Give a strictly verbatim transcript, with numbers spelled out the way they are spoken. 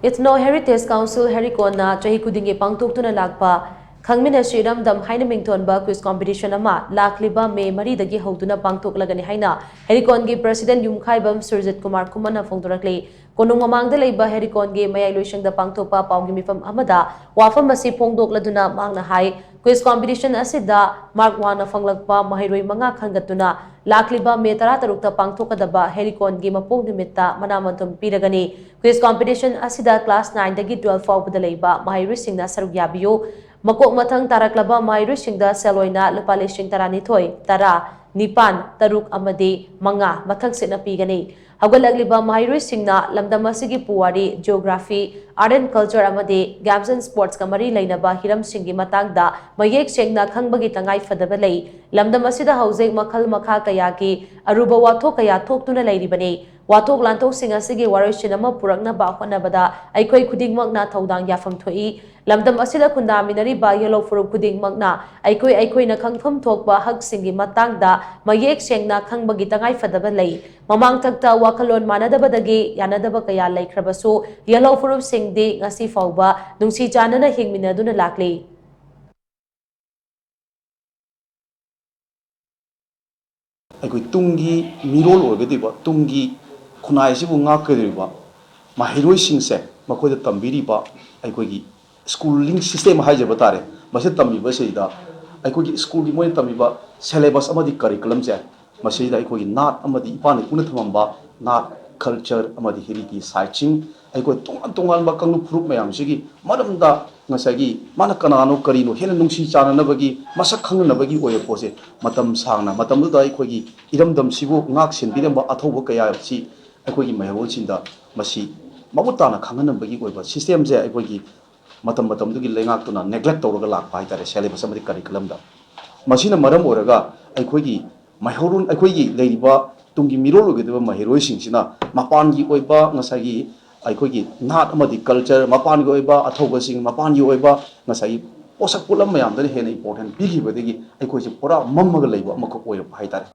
Ethno Heritage Council ꯍꯦꯔꯤꯀꯣꯟꯅ ꯆꯍꯤ ꯈꯨꯗꯤꯡꯒꯤ ꯄꯥꯡꯊꯣꯛꯇꯨꯅ ꯂꯥꯛꯄ ꯈꯪꯃꯤꯟꯅꯁꯤ ꯏꯔꯝꯗꯝ ꯍꯥꯏꯅ ꯃꯤꯡꯊꯣꯟꯕ quiz competition ꯑꯃ ꯂꯥꯛꯂꯤꯕ ꯃꯦ ꯃꯔꯤꯗꯒꯤ ꯍꯧꯗꯨꯅ ꯄꯥꯡꯊꯣꯛꯂꯒꯅꯤ ꯍꯥꯏꯅ ꯍꯦꯔꯤꯀꯣꯟꯒꯤ president ꯌꯨꯝꯈꯥꯏꯕꯝ ꯁꯨꯔꯖꯤꯠ ꯀꯨꯃꯥꯔ ꯈꯨꯃꯟꯅ ꯐꯣꯡꯗꯣꯔꯛꯂꯤ꯫ ꯀꯣꯅꯨꯡ ꯃꯃꯥꯡꯗ ꯂꯩꯕ ꯍꯦꯔꯤꯀꯣꯟꯒꯤ ꯃꯌꯥꯏ ꯂꯣꯏꯁꯪꯗ ꯄꯥꯡꯊꯣꯛꯄ ꯄꯥꯎꯒꯤ ꯃꯤꯐꯝ ꯑꯃꯗ ꯋꯥꯐꯝ ꯑꯁꯤ ꯐꯣꯡꯗꯣꯛꯂꯗꯨꯅ ꯃꯍꯥꯛꯅ ꯍꯥꯏ, quiz competition ꯑꯁꯤꯗ mark ꯋꯥꯡꯅ ꯐꯪꯂꯛꯄ ꯃꯍꯩꯔꯣꯏ ꯃꯉꯥ ꯈꯟꯒꯠꯇꯨꯅ ꯂꯥꯛꯂꯤꯕ ꯃꯦ ꯇꯔꯥꯇꯔꯨꯛꯇ ꯄꯥꯡꯊꯣꯛꯀꯗꯕ ꯍꯦꯔꯤꯀꯣꯟꯒꯤ ꯃꯄꯣꯛ ꯅꯨꯃꯤꯠꯇ ꯃꯅꯥ ꯃꯊꯨꯝ ꯄꯤꯔꯒꯅꯤ꯫ Quiz competition ꯑꯁꯤꯗ class nine ꯗꯒꯤ twelve ꯐꯥꯎꯕꯗ ꯂꯩꯕ ꯃꯍꯩꯔꯣꯏꯁꯤꯡꯅ ꯁꯔꯨꯛ ꯌꯥꯕꯤꯌꯨ꯫ ꯃꯀꯣꯛ ꯃꯊꯪ ꯇꯥꯔꯛꯂꯕ ꯃꯍꯩꯔꯣꯏꯁꯤꯡꯗ ꯁꯦꯜ ꯑꯣꯏꯅ ꯂꯨꯄꯥ ꯂꯤꯁꯤꯡ ꯇꯔꯥꯅꯤꯊꯣꯏ, ꯇꯔꯥ, ꯅꯤꯄꯥꯟ, ꯇꯔꯨꯛ ꯑꯃꯗꯤ ꯃꯉꯥ ꯃꯊꯛꯁꯤꯠꯅ ꯄꯤꯒꯅꯤ꯫ ꯍꯧꯒꯠꯂꯛꯂꯤꯕ ꯃꯍꯩꯔꯣꯏꯁꯤꯡꯅ ꯂꯝꯗꯝ ꯑꯁꯤꯒꯤ ꯄꯨꯋꯥꯔꯤ, geography, art and culture ꯑꯃꯗꯤ games and sports ꯀ ꯃꯔꯤ ꯂꯩꯅꯕ ꯍꯤꯔꯝꯁꯤꯡꯒꯤ ꯃꯇꯥꯡꯗ ꯃꯌꯦꯛ ꯁꯦꯡꯅ ꯈꯪꯕꯒꯤ ꯇꯉꯥꯏ ꯐꯗꯕ ꯂꯩ꯫ ꯂꯝꯗꯝ ꯑꯁꯤꯗ ꯍꯧꯖꯤꯛ ꯃꯈꯜ ꯃꯈꯥ ꯀꯌꯥꯒꯤ ꯑꯔꯨꯕ ꯋꯥꯊꯣꯛ ꯀꯌꯥ ꯊꯣꯛꯇꯨꯅ ꯂꯩꯔꯤꯕꯅꯤ꯫ ꯋꯥꯊꯣꯛ ꯂꯥꯟꯊꯣꯛꯁꯤꯡ ꯑꯁꯤꯒꯤ ꯋꯥꯔꯣꯏꯁꯤꯟ ꯑꯃ ꯄꯨꯔꯛꯅꯕ ꯍꯣꯠꯅꯕꯗ ꯑꯩꯈꯣꯏ ꯈꯨꯗꯤꯡꯃꯛꯅ ꯊꯧꯗꯥꯡ ꯌꯥꯐꯝ ꯊꯣꯛꯏ꯫ ꯂꯝꯗꯝ ꯑꯁꯤꯗ ꯈꯨꯟꯗꯥꯃꯤꯟꯅꯔꯤꯕ ꯌꯦꯜꯍꯧ ꯐꯨꯔꯨꯞ ꯈꯨꯗꯤꯡꯃꯛꯅ ꯑꯩꯈꯣꯏ ꯑꯩꯈꯣꯏꯅ ꯈꯪꯐꯝ ꯊꯣꯛꯄ ꯍꯛꯁꯤꯡꯒꯤ ꯃꯇꯥꯡꯗ ꯃꯌꯦꯛ ꯁꯦꯡꯅ ꯈꯪꯕꯒꯤ ꯇꯉꯥꯏ ꯐꯗꯕ ꯂꯩ꯫ ꯃꯃꯥꯡꯊꯛꯇ ꯋꯥꯈꯜꯂꯣꯟ ꯃꯥꯟꯅꯗꯕꯗꯒꯤ ꯌꯥꯅꯗꯕ ꯀꯌꯥ ꯂꯩꯈ꯭ꯔꯕꯁꯨ, ꯌꯦꯜꯍꯧ ꯐꯨꯔꯨꯞꯁꯤꯡꯗꯤ ꯉꯁꯤ ꯐꯥꯎꯕ ꯅꯨꯡꯁꯤ ꯆꯥꯟꯅꯅ ꯍꯤꯡꯃꯤꯟꯅꯗꯨꯅ ꯂꯥꯛꯂꯤ꯫ ꯑꯩꯈꯣꯏ ꯇꯨꯡꯒꯤ ꯃꯤꯔꯣꯜ ꯑꯣꯏꯒꯗꯧꯔꯤꯕ, ꯇꯨꯡꯒꯤ ꯈꯨꯟꯅꯥꯏ ꯑꯁꯤꯕꯨ ꯉꯥꯛꯀꯗꯧꯔꯤꯕ ꯃꯍꯩꯔꯣꯏꯁꯤꯡꯁꯦ, ꯃꯈꯣꯏꯗ ꯇꯝꯕꯤꯔꯤꯕ ꯑꯩꯈꯣꯏꯒꯤ schooling system ꯍꯥꯏꯖꯕ ꯇꯥꯔꯦ, ꯃꯁꯤ ꯇꯝꯕꯤꯕꯁꯤꯗ ꯑꯩꯈꯣꯏꯒꯤ school ꯒꯤ ꯃꯣꯏꯅ ꯇꯝꯕꯤꯕ syllabus ꯑꯃꯗꯤ curriculum ꯁꯦ, ꯃꯁꯤꯗ ꯑꯩꯈꯣꯏꯒꯤ ꯅꯥꯠ ꯑꯃꯗꯤ ꯏꯄꯥꯅ ꯏꯄꯨꯅ ꯊꯝꯃꯝꯕ ꯅꯥꯠ, culture ꯑꯃꯗꯤ heritage ꯁꯤꯡ, ꯑꯩꯈꯣꯏ ꯇꯣꯉꯥꯟ ꯇꯣꯉꯥꯟꯕ ꯀꯥꯡꯂꯨꯞ ꯐꯨꯔꯨꯞ ꯃꯌꯥꯝꯁꯤꯒꯤ ꯃꯔꯝꯗ ꯉꯁꯥꯏꯒꯤ ꯃꯥꯅ ꯀꯅꯥꯅꯣ ꯀꯔꯤꯅꯣ ꯍꯦꯟꯅ ꯅꯨꯡꯁꯤ ꯆꯥꯟꯅꯅꯕꯒꯤ, ꯃꯁꯛ ꯈꯪꯅꯅꯕꯒꯤ ꯑꯣꯏꯕ ꯄꯣꯠꯁꯦ, ꯃꯇꯝ ꯁꯥꯡꯅ ꯃꯇꯝꯗꯨꯗ ꯑꯩꯈꯣꯏꯒꯤ ꯏꯔꯝꯗꯝꯁꯤꯕꯨ ꯉꯥꯛ ꯁꯦꯟꯕꯤꯔꯝꯕ ꯑꯊꯧꯕ ꯀꯌꯥ ꯑꯁꯤ ꯑꯩꯈꯣꯏꯒꯤ ꯃꯍꯩꯔꯣꯜꯁꯤꯡꯗ ꯃꯁꯤ ꯃꯃꯨꯠ ꯇꯥꯅ ꯈꯪꯍꯟꯅꯕꯒꯤ ꯑꯣꯏꯕ system ꯁꯦ ꯑꯩꯈꯣꯏꯒꯤ ꯃꯇꯝ ꯃꯇꯝꯗꯨꯒꯤ ꯂꯩꯉꯥꯛꯇꯨꯅ neglect ꯇꯧꯔꯒ ꯂꯥꯛꯄ ꯍꯥꯏꯇꯥꯔꯦ, syllabus ꯑꯃꯗꯤ curriculum ꯗ꯫ ꯃꯁꯤꯅ ꯃꯔꯝ ꯑꯣꯏꯔꯒ ꯑꯩꯈꯣꯏꯒꯤ ꯃꯩꯍꯧꯔꯣꯟ, ꯑꯩꯈꯣꯏꯒꯤ ꯂꯩꯔꯤꯕ ꯇꯨꯡꯒꯤ ꯃꯤꯔꯣꯜ ꯑꯣꯏꯒꯗꯕ ꯃꯍꯩꯔꯣꯏꯁꯤꯡꯁꯤꯅ ꯃꯄꯥꯟꯒꯤ ꯑꯣꯏꯕ ꯉꯁꯥꯏꯒꯤ ꯑꯩꯈꯣꯏꯒꯤ ꯅꯥꯠ ꯑꯃꯗꯤ culture, ꯃꯄꯥꯟꯒꯤ ꯑꯣꯏꯕ ꯑꯊꯧꯕꯁꯤꯡ, ꯃꯄꯥꯟꯒꯤ ꯑꯣꯏꯕ ꯉꯁꯥꯏꯒꯤ ꯄꯣꯠꯁꯛ ꯄꯣꯠꯂꯝ ꯃꯌꯥꯝꯗꯅ ꯍꯦꯟꯅ important ꯄꯤꯈꯤꯕꯗꯒꯤ ꯑꯩꯈꯣꯏꯁꯦ ꯄꯨꯔꯥ ꯃꯝꯃꯒ ꯂꯩꯕ ꯑꯃꯈꯛ ꯑꯣꯏꯔꯛꯄ ꯍꯥꯏꯇꯥꯔꯦ꯫